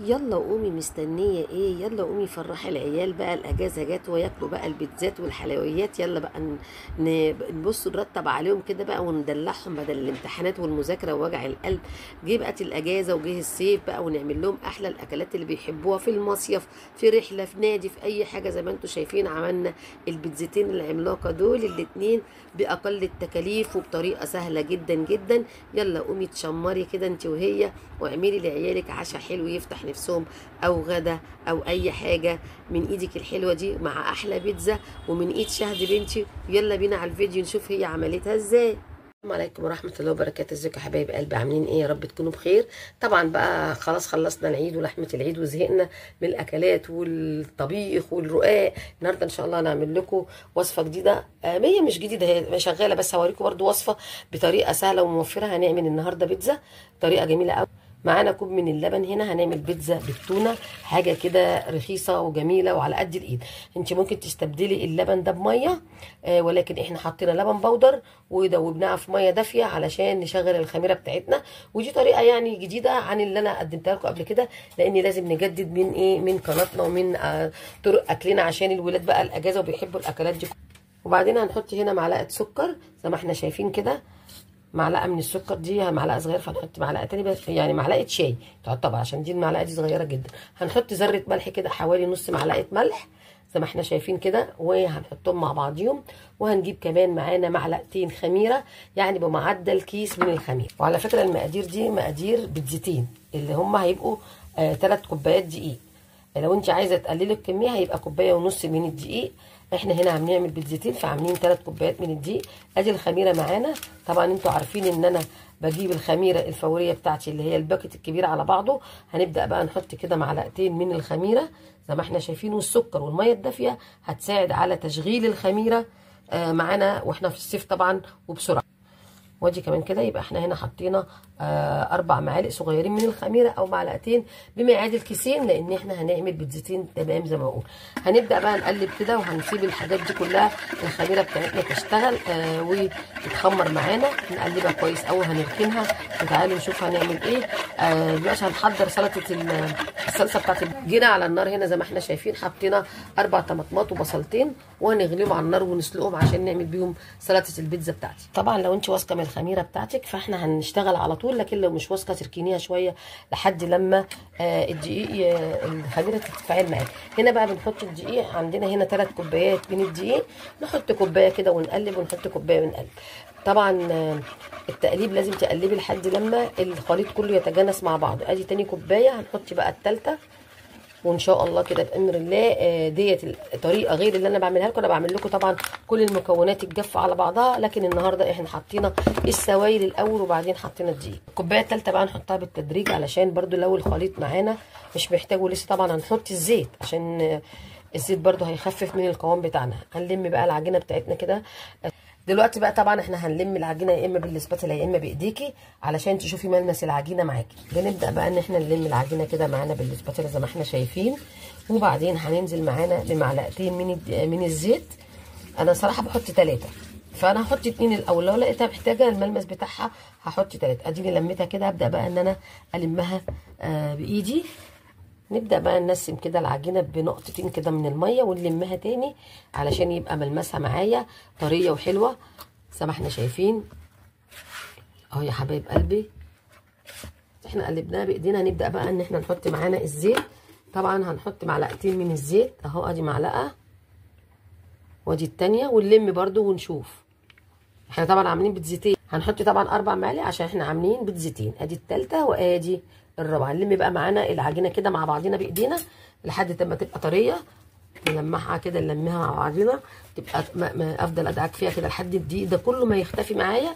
يلا قومي، مستنية ايه؟ يلا قومي فرحي العيال بقى، الاجازة جت وياكلوا بقى البيتزات والحلويات. يلا بقى نبص نرتب عليهم كده بقى وندلعهم بدل الامتحانات والمذاكرة ووجع القلب. جه بقت الاجازة وجه الصيف بقى، ونعمل لهم احلى الاكلات اللي بيحبوها في المصيف، في رحلة، في نادي، في اي حاجة. زي ما انتم شايفين عملنا البيتزتين العملاقة دول الاتنين باقل التكاليف وبطريقة سهلة جدا جدا. يلا قومي تشمري كده انت وهي، واعملي لعيالك عشاء حلو يفتح نفسهم، او غدا او اي حاجة من ايدك الحلوة دي مع احلى بيتزا ومن ايد شهد بنتي. يلا بينا على الفيديو نشوف هي عملتها ازاي. السلام عليكم ورحمة الله وبركاته. ازيكم يا حبايب قلبي، عاملين ايه؟ يا رب تكونوا بخير. طبعا بقى خلاص خلصنا العيد ولحمه العيد وزهقنا من الاكلات والطبيخ والرقاق. النهارده ان شاء الله هنعمل لكم وصفه جديدة، هي مش جديدة، هي شغالة، بس هوريكم برده وصفه بطريقة سهلة وموفره. هنعمل النهارده بيتزا بطريقة جميلة قوي. معانا كوب من اللبن هنا، هنعمل بيتزا بالتونه، حاجة كده رخيصة وجميلة وعلى قد الايد. انت ممكن تستبدلي اللبن ده بميه، ولكن احنا حطينا لبن بودر ودوبناها في مية دافيه علشان نشغل الخميره بتاعتنا. ودي طريقه يعني جديدة عن اللي انا قدمتها لكم قبل كده، لان لازم نجدد من ايه، من قناتنا ومن طرق اكلنا عشان الولاد بقى الاجازة وبيحبوا الاكلات دي. وبعدين هنحط هنا معلقه سكر زي ما احنا شايفين كده، معلقه من السكر دي معلقه صغيرة، فهنحط معلقه تاني بس، يعني معلقه شاي تعتبر عشان دي المعلقة دي صغيرة جدا. هنحط ذره ملح كده، حوالي نص معلقه ملح زي ما احنا شايفين كده، وهنحطهم مع بعضيهم. وهنجيب كمان معانا معلقتين خميره، يعني بمعدل كيس من الخميره. وعلى فكرة المقادير دي مقادير بيتزتين اللي هم هيبقوا 3 كوبايات دقيق. لو انت عايزه تقللي الكمية هيبقى كوباية ونص من الدقيق. احنا هنا هنعمل بيتزتين فعاملين 3 كوبايات من الدقيق. ادي الخميره معانا. طبعا انتوا عارفين ان انا بجيب الخميره الفورية بتاعتي اللي هي ال packet الكبير على بعضه. هنبدا بقى نحط كده معلقتين من الخميره زي ما احنا شايفين، والسكر والمية الدافيه هتساعد على تشغيل الخميره معانا واحنا في الصيف طبعا وبسرعة. وادي كمان كده، يبقى احنا هنا حطينا 4 معالق صغيرين من الخميره او معلقتين بما يعادل كيسين، لان احنا هنعمل بيتزتين تمام زي ما بقول. هنبدا بقى نقلب كده وهنسيب الحاجات دي كلها الخميره بتاعتنا تشتغل وتتخمر معانا. نقلبها كويس قوي، هنركنها وتعالوا نشوف هنعمل ايه. دلوقتي هنحضر سلطة الصلصه بتاعت. جينا على النار هنا زي ما احنا شايفين، حطينا 4 طماطمات وبصلتين وهنغليهم على النار ونسلقهم عشان نعمل بيهم سلطة البيتزا بتاعتي. طبعا لو انت واثقة من الخميره بتاعتك فاحنا هنشتغل على طول، لكن لو مش واثقة تركينيها شوية لحد لما الدقيق الخميره تتفاعل معاك. هنا بقى بنحط الدقيق، عندنا هنا 3 كوبايات من الدقيق، نحط كوباية كده ونقلب، ونحط كوباية ونقلب. طبعا التقليب لازم تقلبي لحد لما الخليط كله يتجانس مع بعض. ادي تاني كوباية، هنحط بقى الثالثة، وان شاء الله كده بامر الله. ديت الطريقة غير اللي انا بعملها لكم، انا بعمل لكم طبعا كل المكونات الجافه على بعضها، لكن النهارده احنا حطينا السوائل الاول وبعدين حطينا الدقيق. الكوباية الثالثة بقى نحطها بالتدريج علشان برده لو الخليط معانا مش محتاجه لسه. طبعا هنحط الزيت عشان الزيت برده هيخفف من القوام بتاعنا. هنلم بقى العجينة بتاعتنا كده دلوقتي بقى. طبعا احنا هنلم العجينة يا اما بالسباتلا يا اما بايديكي علشان تشوفي ملمس العجينة معاكي. بنبدا بقى ان احنا نلم العجينة كده معانا بالسباتلا زي ما احنا شايفين، وبعدين هننزل معانا بمعلقتين من الزيت. انا صراحة بحط 3، فانا هحط 2 الاول، لو لقيتها محتاجه الملمس بتاعها هحط 3. اديني لميتها كده، هبدا بقى ان انا المها بايدي. نبدأ بقى ننسم كده العجينة بنقطتين كده من المية ونلمها تاني علشان يبقى ملمسها معايا طرية وحلوة زي ما احنا شايفين اهو يا حبايب قلبي. احنا قلبناها بايدينا. هنبدأ بقى ان احنا نحط معانا الزيت. طبعا هنحط معلقتين من الزيت اهو، ادي معلقة وادي التانية، ونلم برده ونشوف. احنا طبعا عاملين بيتزتين، هنحط طبعا 4 معالق عشان احنا عاملين بيتزتين. ادي التالتة وادي الرابعة. نلم بقى معانا العجينة كده مع بعضينا بايدينا لحد ما تبقى طرية، نلمعها كده، نلمها مع بعضينا تبقى افضل ادعك فيها كده لحد الدقيق ده كله ما يختفي معايا.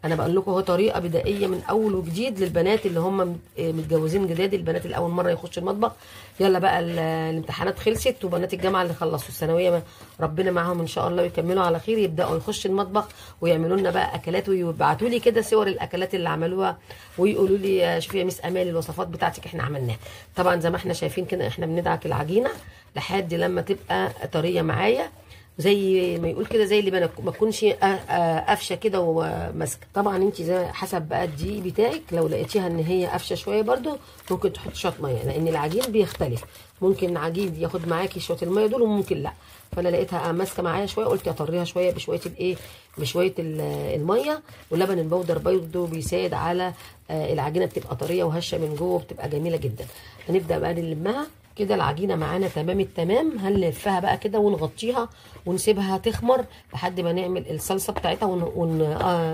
انا بقول لكم اهو طريقه بدائية من اول وجديد للبنات اللي هم متجوزين جداد، البنات اللي اول مرة يخشوا المطبخ. يلا بقى الامتحانات خلصت، وبنات الجامعة اللي خلصوا الثانوية ربنا معاهم ان شاء الله ويكملوا على خير، يبداوا يخشوا المطبخ ويعملوا لنا بقى اكلات، ويبعتوا لي كده صور الاكلات اللي عملوها ويقولوا لي شوفي يا ميس امال الوصفات بتاعتك احنا عملناها. طبعا زي ما احنا شايفين كده احنا بندعك العجينة لحد لما تبقى طرية معايا. زي ما يقول كده، زي اللي ما تكونش قافشه كده وماسكه. طبعا انت زي حسب بقى الدقيق بتاعك، لو لقيتيها ان هي قافشه شوية برده ممكن تحطي شوية مية، لان العجين بيختلف، ممكن العجين ياخد معاكي شوية المية دول وممكن لا. فانا لقيتها ماسكه معايا شوية، قلت اطريها شوية بشوية الايه، بشوية المية. واللبن البودر برده بيساعد على العجينة، بتبقى طرية وهشه من جوه وبتبقى جميلة جدا. هنبدا بقى نلمها كده العجينة معانا تمام التمام. هنلفها بقى كده ونغطيها ونسيبها تخمر لحد ما نعمل الصلصه بتاعتها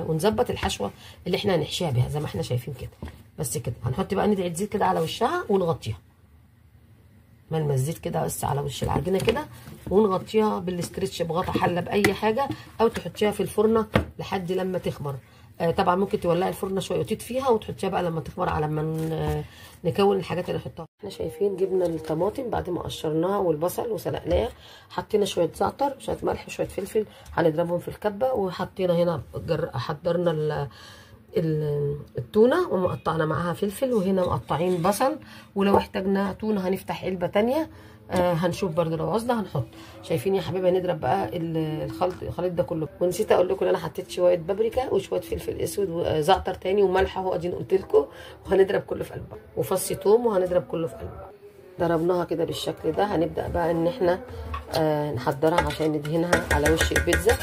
ونظبط الحشوه اللي احنا هنحشيها بيها زي ما احنا شايفين كده. بس كده هنحط بقى ندعي زيت كده على وشها ونغطيها، ملمس زيت كده بس على وش العجينة كده، ونغطيها بالاسترتش بغطا حله باي حاجة، او تحطيها في الفرن لحد لما تخمر. طبعا ممكن تولعي الفرن شوية وتطفيها وتحطيها بقى لما تخمر، على ما نكون الحاجات اللي نحطها. احنا شايفين جبنا الطماطم بعد ما قشرناها والبصل وسلقناه، حطينا شوية زعتر وشوية ملح وشوية فلفل، هنضربهم في الكبه. وحطينا هنا حضرنا التونه ومقطعنا معاها فلفل، وهنا مقطعين بصل، ولو احتاجنا تونه هنفتح علبة تانية، هنشوف برده لو عوزنا هنحط. شايفين يا حبايبي هنضرب بقى الخليط ده كله. ونسيت اقول لكم ان انا حطيت شوية بابريكا وشوية فلفل اسود وزعتر تاني وملح اهو اديني قلت لكم، وهنضرب كله في قلب بعض، وفص توم وهنضرب كله في قلب بعض. ضربناها كده بالشكل ده. هنبدا بقى ان احنا نحضرها عشان ندهنها على وش البيتزا.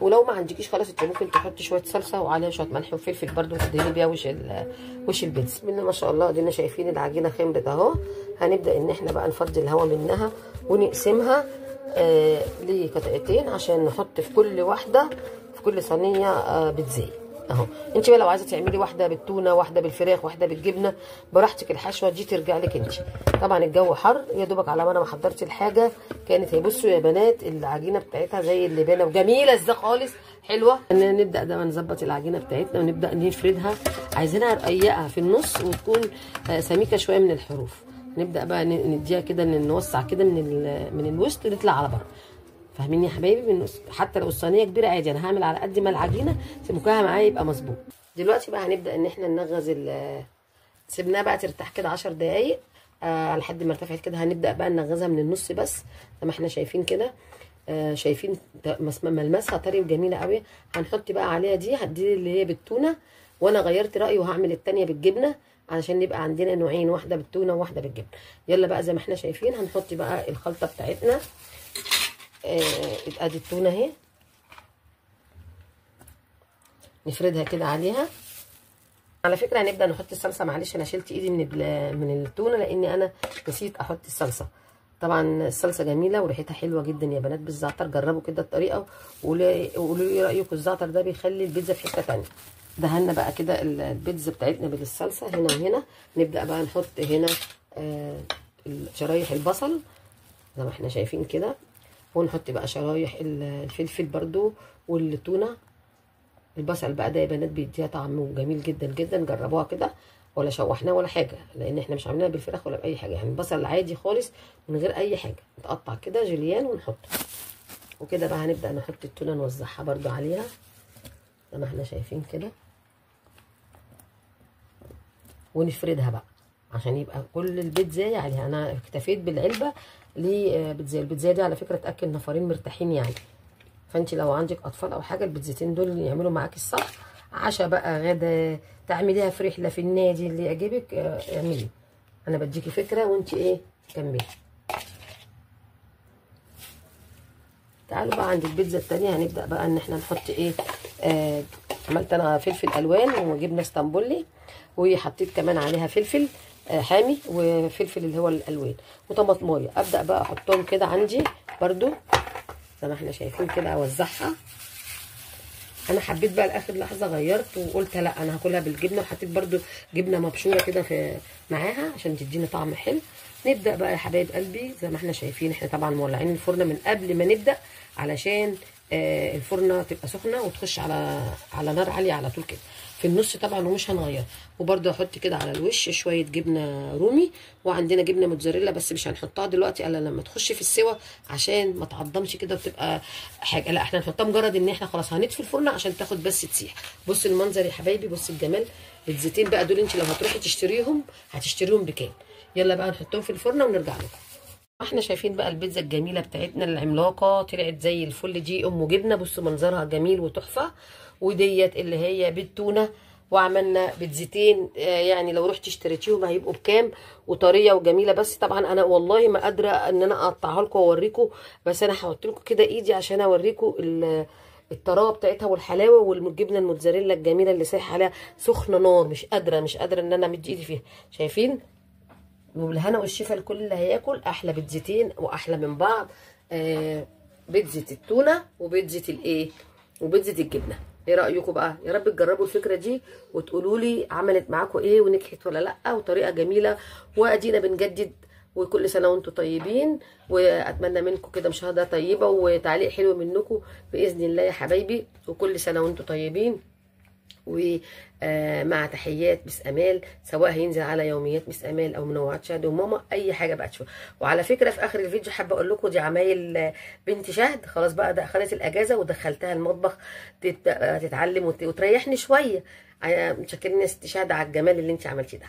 ولو ما عندكيش خلاص انت ممكن تحطي شوية صلصه وعليها شوية ملح وفلفل برده وتدهني بيها وش البيتزا. بسم الله ما شاء الله ادينا شايفين العجينة خمرت اهو. هنبدا ان احنا بقى نفضي الهواء منها ونقسمها لقطعتين عشان نحط في كل واحدة في كل صينية بيتزايه اهو. انت بقى لو عايزه تعملي واحدة بالتونه، واحدة بالفراخ، واحدة بالجبنه، براحتك، الحشوه دي ترجع لك انت. طبعا الجو حر، يا دوبك على ما انا ما حضرت الحاجة كانت هي. بصوا يا بنات العجينة بتاعتها زي اللبانه وجميلة ازاي خالص، حلوة. نبدا ده نظبط العجينة بتاعتنا ونبدا نفردها، عايزينها رقيقه في النص وتكون سميكة شوية من الحروف. نبدا بقى نديها كده، نوسع كده من الوسط نطلع على بره، فاهمين يا حبايبي؟ من حتى لو الصينية كبيرة عادي، انا هعمل على قد ما العجينة سمكها معايا يبقى مظبوط. دلوقتي بقى هنبدا ان احنا ننغز، سيبناها بقى ترتاح كده 10 دقايق لحد ما ارتفعت كده. هنبدا بقى ننغزها من النص بس زي ما احنا شايفين كده، شايفين ملمسها طري وجميلة قوي. هنحط بقى عليها دي اللي هي بالتونه، وانا غيرت رايي وهعمل الثانية بالجبنه علشان يبقى عندنا نوعين، واحدة بالتونه وواحدة بالجبنه. يلا بقى زي ما احنا شايفين هنحط بقى الخلطة بتاعتنا. ادي التونه اهي، نفردها كده عليها. على فكرة هنبدا نحط الصلصه، معلش انا شلت ايدي من التونه لان انا نسيت احط الصلصه. طبعا الصلصه جميلة وريحتها حلوة جدا يا بنات بالزعتر، جربوا كده الطريقة وقولوا لي رايكم. الزعتر ده بيخلي البيتزا في حتة ثانية. دهنا بقى كده البيتزا بتاعتنا بالصلصه هنا وهنا. نبدا بقى نحط هنا شرايح البصل زي ما احنا شايفين كده، ونحط بقى شرايح الفلفل برضو والتونه. البصل بقى ده يا بنات بيديها طعم جميل جدا جدا، جربوها كده، ولا شوحناه ولا حاجة لان احنا مش عاملينها بالفراخ ولا باي حاجة، يعني البصل عادي خالص من غير اي حاجة، نتقطع كده جوليان ونحطه. وكده بقى هنبدا نحط التونه نوزعها برضو عليها زي ما احنا شايفين كده، ونفردها بقى عشان يبقى كل البيتزا عليها. انا اكتفيت بالعلبه لبيتزا، البيتزا دي على فكرة تاكل نفرين مرتاحين يعني، فانت لو عندك اطفال او حاجة البيتزتين دول يعملوا معاكي الصح، عشاء بقى غدا، تعمليها في رحله في النادي، اللي يعجبك اعملي. انا بديكي فكرة وانت ايه كملي. تعالوا بقى عند البيتزا الثانية. هنبدا بقى ان احنا نحط ايه، عملت انا فلفل الوان وجبنه اسطنبولي، وحطيت كمان عليها فلفل حامي وفلفل اللي هو الالوان وطماطمايه. ابدا بقى احطهم كده عندي برده زي ما احنا شايفين كده، اوزعها. انا حبيت بقى لاخر لحظة غيرت وقلت لا انا هاكلها بالجبنه، وحطيت برده جبنه مبشوره كده في معاها عشان تدينا طعم حلو. نبدا بقى يا حبايب قلبي زي ما احنا شايفين، احنا طبعا مولعين الفرن من قبل ما نبدا علشان الفرنه تبقى سخنة وتخش على نار عالية على طول كده في النص طبعا، ومش هنغير. وبرده احط كده على الوش شوية جبنه رومي، وعندنا جبنه موتزاريلا بس مش هنحطها دلوقتي الا لما تخش في السوا عشان ما تعضمش كده وتبقى حاجة، لا احنا هنحطها مجرد ان احنا خلاص هنطفي الفرن عشان تاخد بس تسيح. بص المنظر يا حبايبي، بص الجمال. الزيتين بقى دول انت لو هتروحي تشتريهم هتشتريهم بكام؟ يلا بقى نحطهم في الفرن ونرجع لكم. احنا شايفين بقى البيتزا الجميلة بتاعتنا العملاقة طلعت زي الفل، دي ام جبنه، بصوا منظرها جميل وتحفه. وديت اللي هي بالتونه، وعملنا بيتزتين يعني لو رحت اشتريتيهم هيبقوا بكام، وطريه وجميلة. بس طبعا انا والله ما قادرة ان انا اقطعها لكم واوريكم، بس انا هحط لكم كده ايدي عشان اوريكم الطراوه بتاعتها والحلاوه والجبنه الموتزاريلا الجميلة اللي سايحه عليها سخنة نار. مش قادرة ان انا امد ايدي فيها، شايفين؟ وبالهنا والشفا لكل اللي هياكل. احلى بيتزتين واحلى من بعض، بيتزة التونه وبيتزة الايه وبيتزة الجبنة. ايه رايكم بقى؟ يا رب تجربوا الفكرة دي وتقولوا لي عملت معاكم ايه ونجحت ولا لا، وطريقه جميلة. وادينا بنجدد، وكل سنة وانتم طيبين، واتمنى منكم كده مشاهده طيبة وتعليق حلو منكم باذن الله يا حبايبي. وكل سنة وانتم طيبين، ومع تحيات مس امال، سواء هينزل على يوميات مس امال او منوعات شهد وماما، اي حاجة بقى تشوفها. وعلى فكرة في اخر الفيديو حابة اقول لكم دي عمايل بنت شهد، خلاص بقى دخلت الاجازة ودخلتها المطبخ تتعلم وتريحني شوية. متشكرين يا ست شهد على الجمال اللي انت عملتيه ده.